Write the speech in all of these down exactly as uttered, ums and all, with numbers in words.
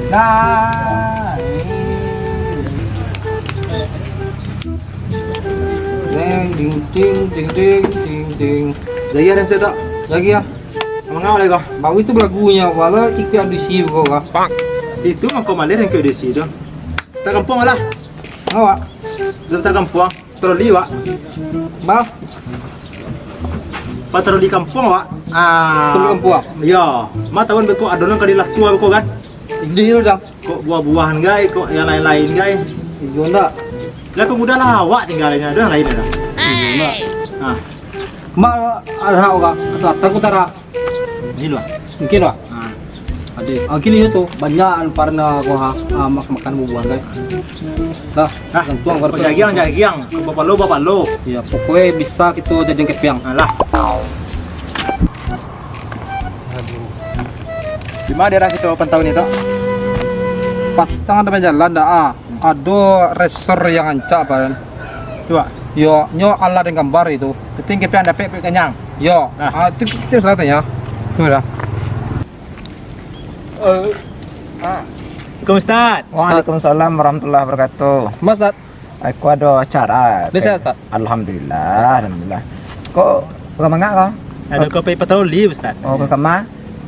Nah. Ding, ding, ding, ding, ding, ding, ding. Lagi ada saya tak? Lagi ya? Mangau lagi kah? Baru itu belagunyo, wala ikut audisi ko kah? Itu mangko malih ikut audisi tu. Tak kampuang lah. Awak. Dah tak kampuang. Patroli, Wak. Bah. Patroli kampuang, Wak. Ah. Patroli kampuang? Yo. Ma tahu beko adonan kali lah tua beko kan? Di lu dah. Kok buah-buahan gai, kok yang lain-lain gai. Iyo ndak. Lah pemuda lah awak tinggalnya, ada yang lain dah. Iyo ndak. Ah. Ma ada awak ke selatan ke utara. Mungkin lah. Mungkin lah. Ha. Ade. Ah, kini tu banyak parna ko ha, ah, mak-, makan bubuhan kan. Dah, ah, langsung kau jagiang, jagiang. Bapalo, bapalo. Ya, pokoknya bisa kita jadi kepiang. Alah. Di mana daerah kita pantau ni, Tok? Patang ada jalan dah ah. Ado resor yang rancak, Pak. Tu, Pak. Yo, nyo alah den gambar itu. Penting kepiang dapek, pek kanyang. Yo. Nah. Ah, itu kita salah tanya. Tu dah. Eh, ah. Assalamualaikum, Ustaz. Waalaikumsalam warahmatullahi wabarakatuh. Mas, Ustaz. Aku ada acara. Bisa, Ustaz? Alhamdulillah, alhamdulillah. Kok, kok mangak kau? Ada kau pergi patroli, Ustaz. Oh, ke kamar?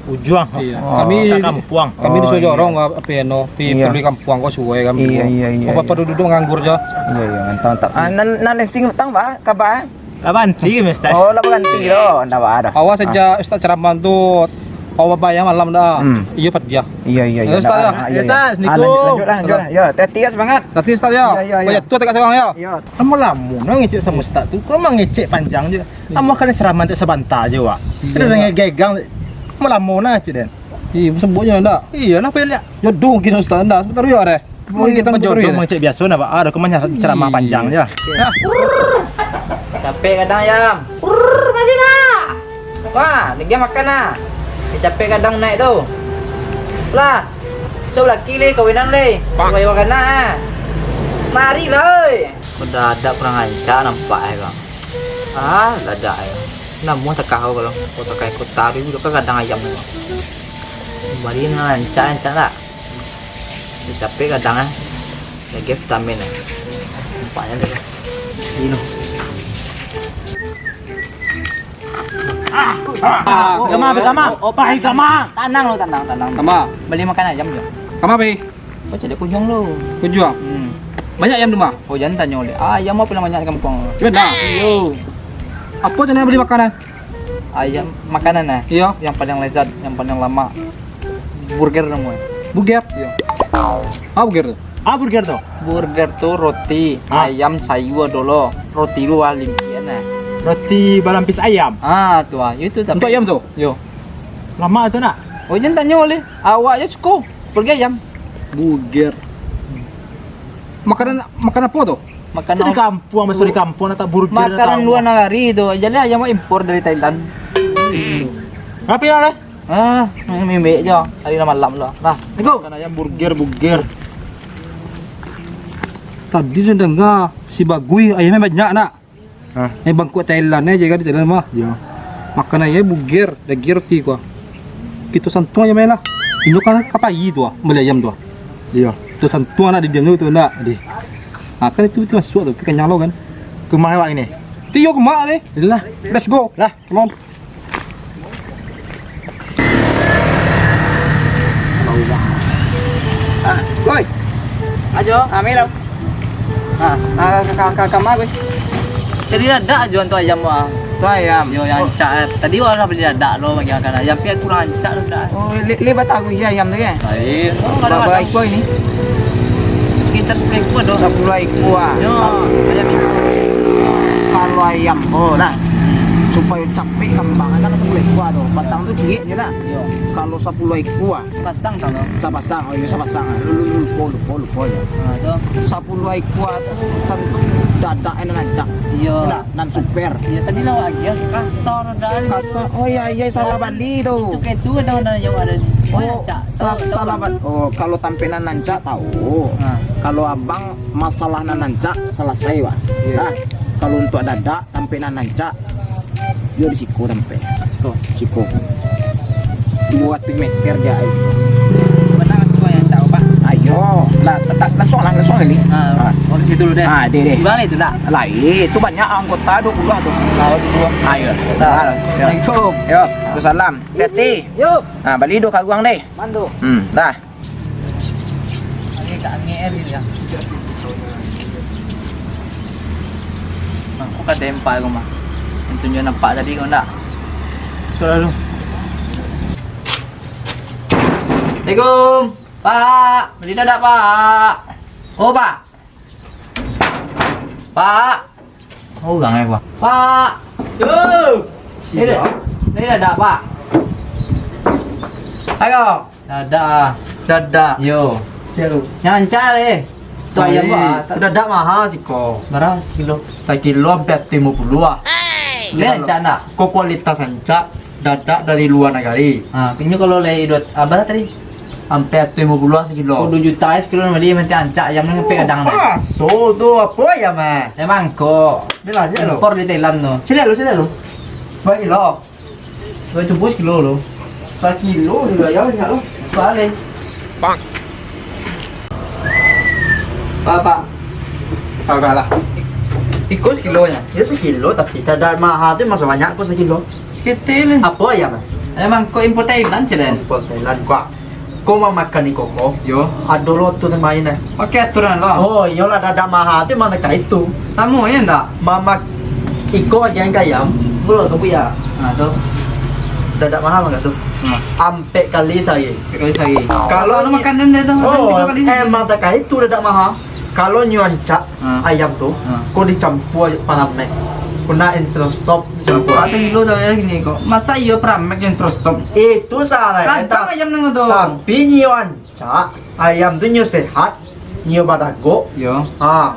Ujuang. Iya. Oh. Kami, tak kampuang. Kami disuruh orang, apa ya, no, pi, iya, pergi kampuang, kau suruh kami. Iya, iya, iya, kau apa duduk nganggur je. Iya, iya, mantap, mantap. Ah, nan, nan lensing utang, Pak, kabar? Lah banti, Ustaz. Oh, lah banti lo, ndak apa dah. Awak sejak Ustaz ceramah tu, awak bayang malam dah. Hmm. Iya, padiah. Iya, iya, iya. Ustaz, ya. Ah, iya, iya. Ustaz, ah, lanjut, lanjut, lanjut. Ya, hati-hati ya, semangat. Hati-hati, Ustaz, ya. Iya, iya, iya. Banyak tu tak seorang, ya. Iya. Lamo-lamo nah ngecek samo Ustaz tu. Kau mah ngecek panjang je. Iya. Lamo kan ceramah tu sabanta je, Wak. Iya, Wak. Kena dengan gegang. Lamo-lamo nah cek den. Iya, sebutnya ndak. Iya, nah, apa yang lihat? Jodoh mungkin Ustaz ndak. Sebentar ya deh. Mungkin kita jodoh mah cek biasa nah, Wak. Ada kemana ceramah panjang je. Iya. Nah. Capek kadang ayam. Mari lah. Wah, lagi makan ah. Capek kadang naik tu. Lah. So laki le kawinan le. Wayah makan ah. Mari lah, oi. Mendadak kurang rancak nampak eh, Bang. Ah, ladak eh. Namuah takah kalau kota kai kota tu juga kan kadang ayam tu. Bari nan rancak-rancak tak? Capek kadang eh. Lagi vitamin eh. Nampaknya tu. Ini. Ah, kama, kama. Oh, oh, pai kama. Tanang lo, tanang, tanang. Kama. Bali makan ayam je. Kama pai? Kau cari kunjung lo. Kunjung? Hmm. Banyak ayam di rumah? Oh, jangan tanyo le. Ah, ayam apa yang banyak di kampung? Benar. Iyo. Apa tu yang bali makanan? Ayam makanan eh? Iyo. Yang paling lezat, yang paling lama. Burger namonyo. Burger? Iyo. Ah, burger tu? Ah, burger tu? Burger tu roti, ah, ayam sayur dulu. Roti lu ah limpian eh. Roti balapis ayam? Ah, tu ah. Itu tapi. Untuk ayam tu? Yo. Lama tu nak? Oh, jangan tanyo le. Awak je suko. Burger ayam. Burger. Makanan, makan apa tu? Makanan di kampung, biasa di kampung, tak burger. Makanan luar nagari tu. Jadi ayam impor dari Thailand. Rapi lah, leh. Ah, mimbik je. Hari lah malam lah. Nah, assalamualaikum. Makan ayam burger, burger. Tadi saya dengar si Bagui ayamnya banyak nak. Hah? Eh, bangkok Thailand eh, jaga di Thailand mah. Yo. Makan ayam buger, daging roti kuah. Kita santung aja main lah. Inyo kan kapai tu ah, beli ayam tu ah. Iyo. Kita santung anak di diam tu nak. Di. Ah, kan itu, itu masuk tu, tapi kenyang lo kan. Ke rumah awak ini? Tiyo ke mak ni. Lah. Let's go. Lah. Come on. Ah, Boy. Ajo. Ah, Milo. Ah. Ah, ka, ka, ka, kama, Boy. Jadi dadak ajo tu ayam, ah. Tu ayam. Yo, yang rancak, eh. Tadi awak lah bali dadak lo, bagi makan ayam. Tapi kurang rancak tu, dah. Oh, li, li batang ya ayam tu, ya? Lain. Oh, kadang-kadang. Berapa ekor ini? Sekitar sepuluh ekor tu. Sepuluh ekor, ah. Yo, ayam itu. Kalau ayam, oh, lah. Hmm. Supaya capek kambang, kan sepuluh ekor tu. Batang tu ciek je lah. Yo. Kalau sepuluh ekor, ah. Sapasang tau. Sapasang, oh iyo, sapasang. Lu, lu, lu, lupo, lupo, lupo, lupo. Ah, tu. Sapuluah ikua tu tantu dadak nan rancak. Iyo. Nan, nan super. Iyo, tadi lah awak agiah kasar dah. Kasar. Oh, iyo, iyo, salah bali tu. Itu kayak tu kadang-kadang yang ada. Oh, rancak. Sa-, salah bali. Oh, kalau tampek nan rancak, tahu. Ha. Kalau abang masalah nan rancak, salasai, Wak. Iyo. Nah, kalau untuak dadak, tampek nan rancak, yo di siko tampek. Siko. Siko. Duo ratuih meter di aia. Bana siko nan rancak, Oh, lah, tak, langsung lah, langsung kali. Ah, ah, oh, di situ dulu deh. Ah, deh, deh. Gimana itu, nak? Lah, eh, itu banyak anggota dua puluh tu. Ah, dua puluh. Ah, iya. Ah, iya. Assalamualaikum. Yo, waalaikumsalam. Hati-hati. Yo. Ah, bali dua karuang deh. Mantu. Hmm, dah. Lagi ka angin ni ya. Nah, aku ka tempat aku mah. Yang tunjuk nampak tadi kau ndak? Sudah lu. Assalamualaikum. Pak, bali dadak, Pak. Oh, Pak. Pak. Urang eh, Pak. Pak. Yo. Ini, ini dadak, Pak. Ayo. Dadak ah. Dadak. Yo. Siap lu. Nyancar eh. Tu ayam, Pak. Dadak maha siko. Bara sakilo? Sakilo ampek limo puluah ah. Ini rancak ndak? Ko kualitas rancak. Dadak dari lua nagari. Ha, inyo kalau lai duo, ah, bara tadi? Ampek tu limo puluah sakilo. Duo juta sakilo, bali mantang rancak ayam ni, ampek kadang ni. Raso tu, apo ayam, eh? Emang ko. Bilang je lo. Impor di Thailand tu. Sini lo, sini lo. Bara kilo? Dua cubo sakilo lo. Sakilo ni ayam banyak lo. Bali. Pak. Pak, Pak. Kagak lah. Iko sakilonyo? Ya sakilo, tapi kada maha tu, masa banyak ko sakilo. Saketek ni. Apo ayam, eh? Emang ko impor Thailand, Celen? Impor Thailand, ko. Ko mamakan iko ko. Yo. Ado lo tu main, eh. Pakai aturan lo. Oh, iyolah, dadak maha tu mana ka itu. Samo ya ndak? Mamak iko agian ka ayam. Bulo tu, Bu, ya. Nah, tu. Dadak maha maka tu. Nah. Ampek kali sahari. Ampek kali sahari. Kalau ni makanan dia tu, oh, tigo kali sahari. Emang tak ka itu dadak maha. Kalau nyo rancak, ah, ayam tu, ah, ko dicampua paramek. Ko nak introstop dicampua. Pak tu gilo tu ayam gini ko. Masa iyo paramek introstop? Itu salah. Rancak ayam nang tu. Tapi nyo rancak, ayam tu nyo sehat, nyo badagok. Yo. Ha.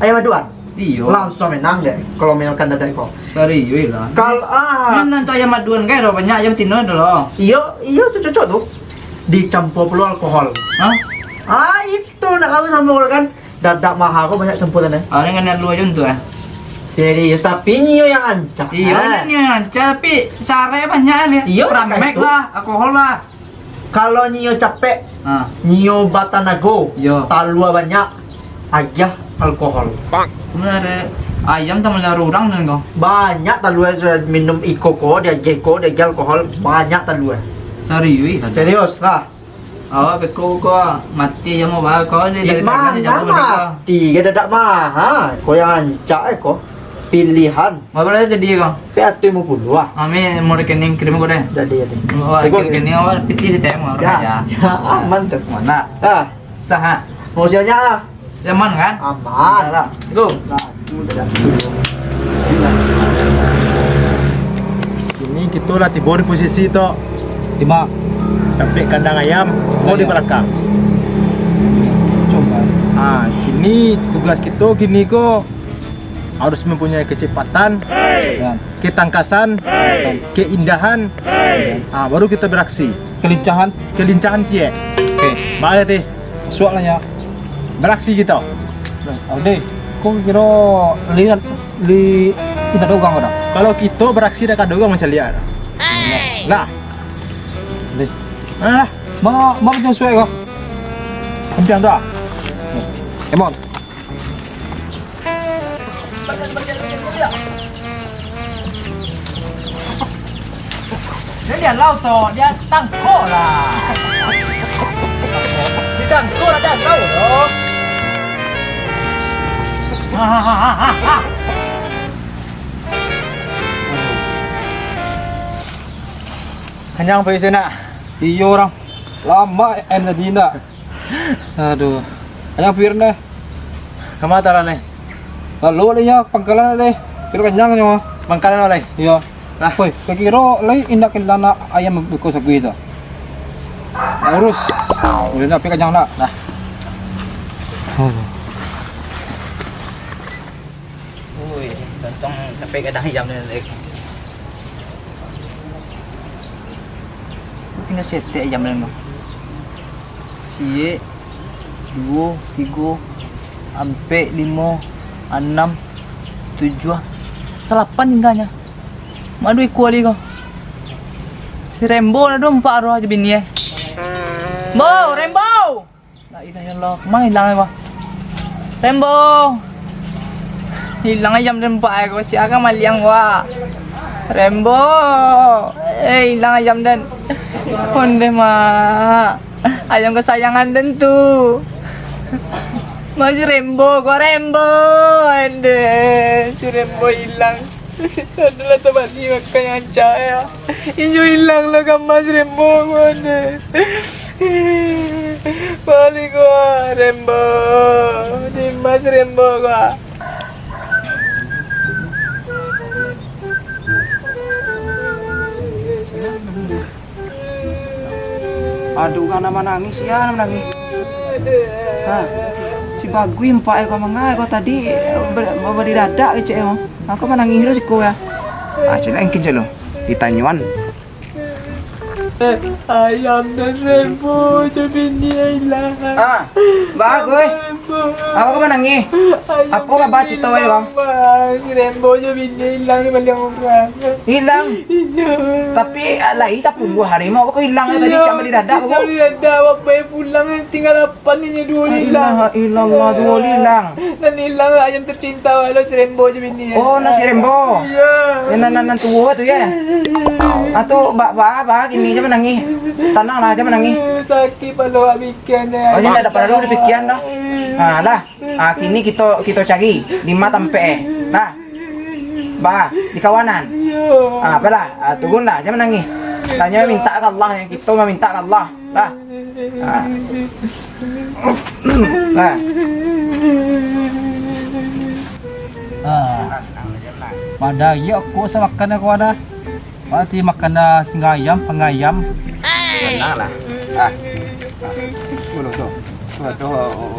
Ayam aduan. Iyo. Langsung menang deh kalau makan dadak ko. Sarius lah. Kal-, ah. Nyo nang tu ayam aduan kan, banyak ayam tino tu lo. Iyo, iyo tu cocok tu. Dicampua pulo alkohol. Hah? Ah, itu nak lalu samo kan. Dadak maha ko banyak campuran, eh. Ah, dengan yang lu aja tu, eh. Serius, tapi nyo yang rancak. Iyo, eh, nyo yang rancak, tapi sarai banyak ni. Iyo, paramek lah, alkohol lah. Kalau nyo capek, ah, nyo batanago, iyo, talua banyak, agiah alkohol. Sebenarnya ayam tak melihara urang dengan kau. Banyak talua sudah minum iko ko, diagiah iko, diagiah alkohol, banyak talua. Sarius, eh, tadi. Serius lah. Awak beko ko mati aja mau bayar kau ni dari tangan ni, jago mati, kau. Mati ke dadak maha? Ko yang rancak eh ko. Pilihan. Berapa dah jadi kau? Pe atu limo puluah ah. Kami mau rekening kirim kau deh. Jadi, jadi. Awak rekening awak piti di T M orang kaya. Ya, aman tu. Mana? Ah. Sah, ha? Mau siap lah. Aman kan? Aman. Udah lah. Go. Nah, itu udah. Kini kito lah tibo di posisi tu. Di ma? Tampek kandang ayam, ko di balakang. Coba. Ha, kini tugas kito kini ko harus mempunyai kecepatan, ya, ketangkasan, keindahan, ha, baru kito beraksi. Kelincahan. Kelincahan ciek. Oke. Baik, teh. Suak lah, nyo. Beraksi kito. Ade, kau kiro lihat li indak ada urang ko dah? Kalau kito beraksi dak ada urang mancaliak. Lah. Ade. Ah, ma, ma macam suai ko. Kencang dah. Come on. Dia, dia lau tu, dia tangkok lah. Dia tangkok lah, dia lau tu. Kenyang perut saya nak. Iyo, urang. Lamo aia tadi nak. Aduh. Kenyang pir neh. Kama taran neh? Lalu deh nyo pangkalan deh. Pir kenyang nyo. Pangkalan oleh? Iyo. Lah. Woi, kiro lai indak kehilangan ayam beko sapi tu. Urus. Udah nak pi kenyang nak. Lah. Aduh. Ui, tontong sampai gadang jam ni, Lek. Tingga saketek jam ni, Bang. Siek, duo, tigo, ampek, limo, anam, tujuah, salapan tingganyo. Madu ikua li ko. Si Rembo nado ampak aroh ajo bini, eh. Bo, Rembo! Nah, Ya Allah, kama ilang ko? Rembo! Ilang ayam den, Pak, ko sia ka maliang, Pak. Rembo! Eh, ilang ayam den. Ondeh, Mak. Ayam kesayangan den tu. Masih Rembo ko, Rembo. Ondeh, si Rembo ilang. Adalah tabali makan yang ancak, ya. Inyo ilang lah ka Mas Rembo ko, ondeh. Baliak ko, Rembo. Di Mas Rembo ko. Aduh, kana manangih, sia nan manangih. Ha, si Bagui, Pak, eh, kau mangai kau tadi, ber-, ber-, badidadak kecek, eh, kau manangih lo siko, ya. Ah, cek lah, engkin cek lo. Ditanyoan. Ayam den Rembo jo bini ilang. Ah, Bagui. Rembo. Apo kau manangih? Ayam Apo kaba den carito, eh, ilang, kau? Bang. Si Rembo jo bini ilang di baliang urang. Ilang? Iyo. Tapi, ah, lai sapuluah hari mah, kok ilang tadi, Iyo, sia balidadak, sia kok? Balidadak, awak pai pulang, tingga lapan inyo duo La ilang. Ilaha illallah, duo ilang. Nan ilang ayam tercinta awak lo, si Rembo jo bini. Oh, nan si Rembo. Iyo. Yo, nan, nan, nan tuo tu, yo. Ah, tu, ba, ba, ba, kini jan manangih. Tananglah, jan manangih. Sakik palo awak bikin, eh. Oh, indak ado paralu dipikian doh. Ah, lah. Ah, kini kito, kito cari di ma tampek, eh. Nah. Ba, di kawanan. Iyo. Ah, apolah? Ah, turunlah, jan manangih. Tanyo minta ka Allah, yang kito maminta ka Allah. Nah. Ah. Nah. Ah. Padahal iyo ko sa makan ko ado. Pati makan dah singgah ayam, panggang ayam. Tenanglah. Ah. Ah. Dulu tu. Tu, tu,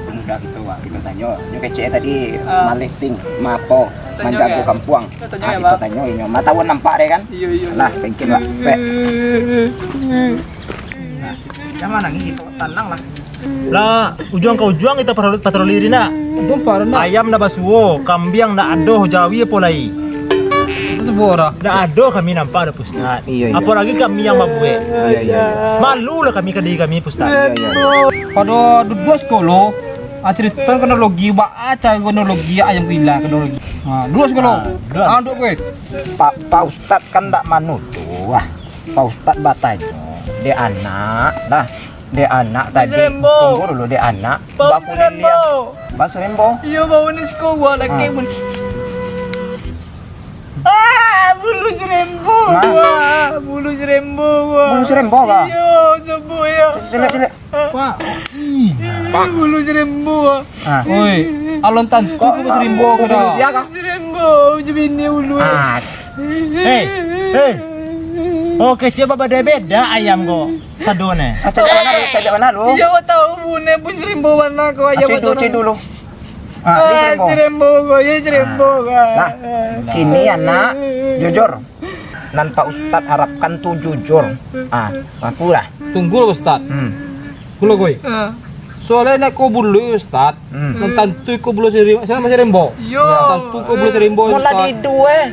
pemuda kito, Wak. Kito tanyo. Nyo kecek tadi Ah. malesing, mapo, Tanyo manjago ya? kampuang. Tanyo Ah, ya, kito Bang. tanyo inyo. Ma tahu nampak deh kan? Iyo, iyo, Nah, iyo. mungkin, Wak. Pek. Nah, macam mana ni kito? Tananglah. Lah, ujuang ka ujuang kito patroli, patroli diri nak. Ayam dah basuo, kambiang dah ado, jawi apo lai? Itu sebuah dah. Dah ado kami nampak dah, Pak Ustaz. Iyo, iyo. Apolagi kami yang babuek. Iyo, iyo, iyo. Malu lah kami ka diri kami, Pak Ustaz. Iyo, iyo, iyo. Pado duduak sikolo, ah, carito kronologi, baa caro kronologi ayam tu ilang kronologi. Ha, duduak sikolo. Ah, duduak. Ah, duduak kowe. Pak, Pak Ustaz kan ndak manuduah, ah. Pak Ustaz batanyo, dek anak, lah. Dek anak Bulu tadi. Serembo. Tunggu dulu, dek anak. Bau Baku serembo. Liliang. Bau serembo. Iyo, bau ni siko gua lagi Ah. pun. Ah, bulu serembo Hah? gua. Bulu serembo gua. Bulu serembo kah? Iyo, sebut iyo. Cek, cek, cek. Pak. Ih, Pak. Bulu serembo gua. Ah. Oi, alun tantu Kok bulu serembo bulu kau dah. sia kah? Serembo, uji bini ulu. Ah. Hei, hei. Oh, kecek babada beda ayam ko. Sado ne. Ah, cek mana lu? Cek mana lu? Iyo, tahu bune pun serembo warna ko ayam Cek dulu, cek dulu. Ah, Ah, serembo. serembo ko, iyo serembo Ah. ko. Nah, kini anak jujur. Nan Pak Ustad harapkan tu jujur. Ah, ngaku lah. Tunggu lah, Ustad. Hmm. Kulo koi. Ah. Soalnya nek ko bulu, Ustad, Hmm. Nan tantu iko bulu seri-, siapa masih rembo? Yo. Nan tantu iko bulu serimbo, Mun lah Ustaz. Di dua, eh.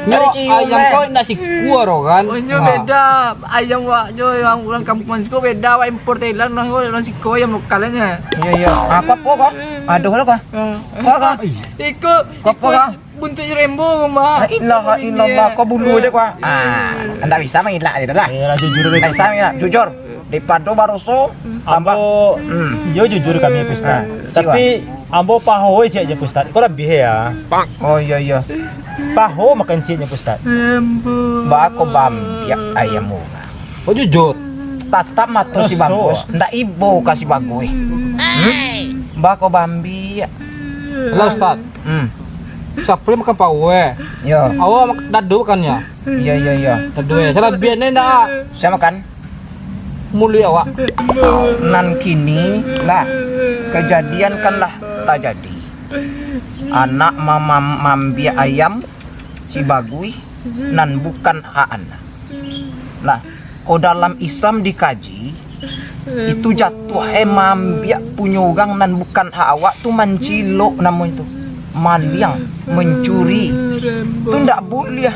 Nyo Dari cium, ayam eh. Kau nak sikua ro kan? Oh, nyo Ah. beda. Ayam wak jo yang urang kampuang siko beda, wak impor Thailand, urang, urang siko ayam lokalnyo. Iyo, iyo. Ah, kau apa kau? Aduh lah kau. Ah. Kau, kau. Iko, Kau apa iko kau? Buntuak serembo, Mak. La ilaha illallah, kau bulu aja kau. Ah, ndak bisa mangilak aja dah. Iyalah, jujur aja. Ndak bisa mangilak, jujur. Daripado baroso, tambah. Ambo, Hmm. Iyo jujur kami, Pak Ustad. Ah, Tapi, ambo paho ciek je, Pak Ustad. Kau labiah ya. Oh, iyo, iyo. Paho makan ciek je, Pak Ustad. Bako bambiak ayam urang. Oh, jujur. Tatap mato si Raso. Bagus, ndak ibo ka si Bagus. Hmm? Bako bambiak. Lah, Ustad. Hmm. Siapa yang makan pawe? Yo. Awak mak-, dado makannya. Iyo, iyo, iyo. Dado ya. Salah biar ni ndak. Siapa makan? Muluik awak. Nan kini lah, kejadian kan lah tajadi. Anak mamam-, mambiak ayam si Bagui nan bukan hak anak. Lah, ko dalam Islam dikaji, itu jatuah eh mambiak punyo urang nan bukan hak awak tu mancilok namo itu. Maliang, mencuri. Tu ndak buliah.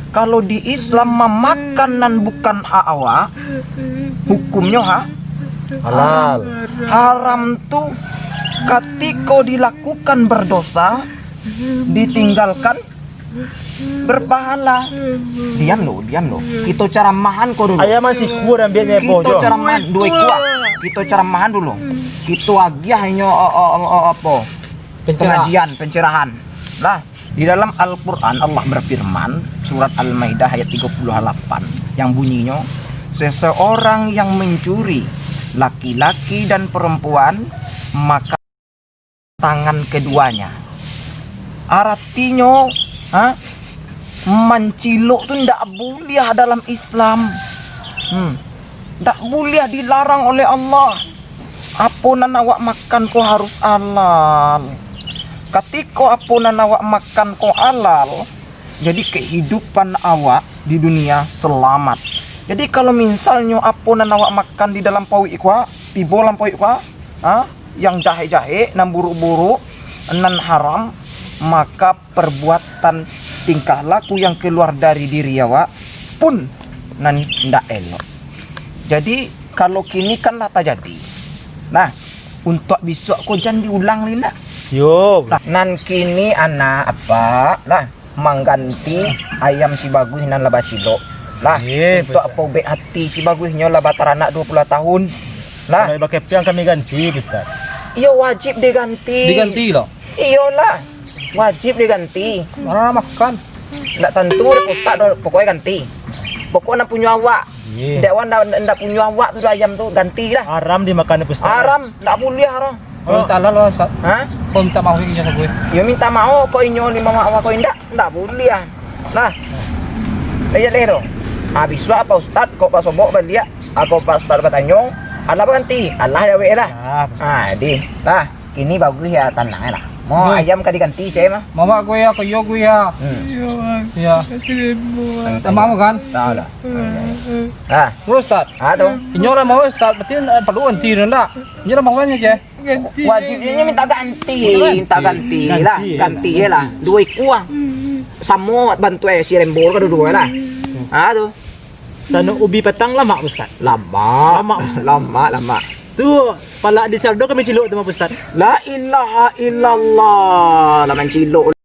Kalau di Islam mamakan nan bukan hak awak, hukumnyo ha? Halal. Haram tu katiko dilakukan berdosa, ditinggalkan berpahala. Diam lo, diam lo. Kito caramahan ko dulu. Ayam masih kurang biasanya. Kito caramahan dua ikua. Kito caramahan dulu. Kito agiah inyo, o, o, o, o, apo? Pencerahan. Pengajian, pencerahan. Lah, di dalam Al-Quran Allah berfirman, surat Al-Maidah ayat tiga puluh delapan, yang bunyinyo, "Seseorang yang mencuri laki-laki dan perempuan, maka tangan keduanya." Aratinyo, ha? Mancilok tu ndak buliah dalam Islam. Hmm. Ndak buliah, dilarang oleh Allah. Apo nan awak makan ko harus halal. Katiko apo nan awak makan ko halal, jadi kehidupan awak di dunia selamat. Jadi kalau misalnyo apo nan awak makan di dalam pauik ko, tibo dalam pauik ko, ha, yang jahek-jahek, nan buruk-buruk, nan haram, maka perbuatan, tingkah laku yang keluar dari diri awak pun nan indak elok. Jadi, kalau kini kan lah tajadi. Nah, untuak bisuak ko jan diulang lai ndak? Yo. Lah, nan kini anak apa lah mangganti ayam si Bagus nan lah bacilok. Lah, eh, untuak paubek hati si Bagus nyo lah bataranak dua puluah tahun. Lah. Kalau bakeh piang kami ganti, Ustaz. Iyo, wajib diganti. Diganti lah. Iyolah. Wajib diganti. Mana nak makan? Ndak tantu dek Pak Ustaz doh, pokoknyo ganti. Pokok nan punyo awak. Iya. Ndak, awak ndak, ndak punyo awak tu doh ayam tu, ganti lah. Haram dimakan dek Pak Ustaz. Haram, ndak buliah haram. Kalau minta halal lah, Ustaz. Ha? Kalau minta maaf inyo sabuik. Yo minta maaf, kok inyo ni maaf awak, kok indak, ndak buliah. Nah. Lah, iyo leh tu. Ha, bisuak Pak Ustaz, kok Pak Sobok baliak, ha, kok Pak Ustaz batanyo, alah baganti, alah jawek lah. Ah. Ha, di. Lah. Kini Bagus yo, tanang lah. Mau ayam ka diganti, cek mah. Mawak gue ya, koyo gue ya. Hmm. Iya, Bang. Iya. Kasih mau. Sama kan? Tahu lah. Hmm. Ah. Terus, Ustaz. Ah, tu. Inyo lah mau, Ustaz. Berarti, eh, perlu ganti tu, ndak? Inyo lah mau kan, cek? Ganti. Wajib inyo minta ganti, minta ganti lah. Ganti lah. Dua ikua. Hmm. Samo bantuak si Rembo ka dua-dua lah. Hmm. Ah, tu. Sanok ubi patang lamak, Ustaz? Lamak. Lamak, Ustaz. Lamak, lamak. Tu, palak di saldo kami cilok tu mah, Ustaz. La ilaha illallah. Lah mancilok.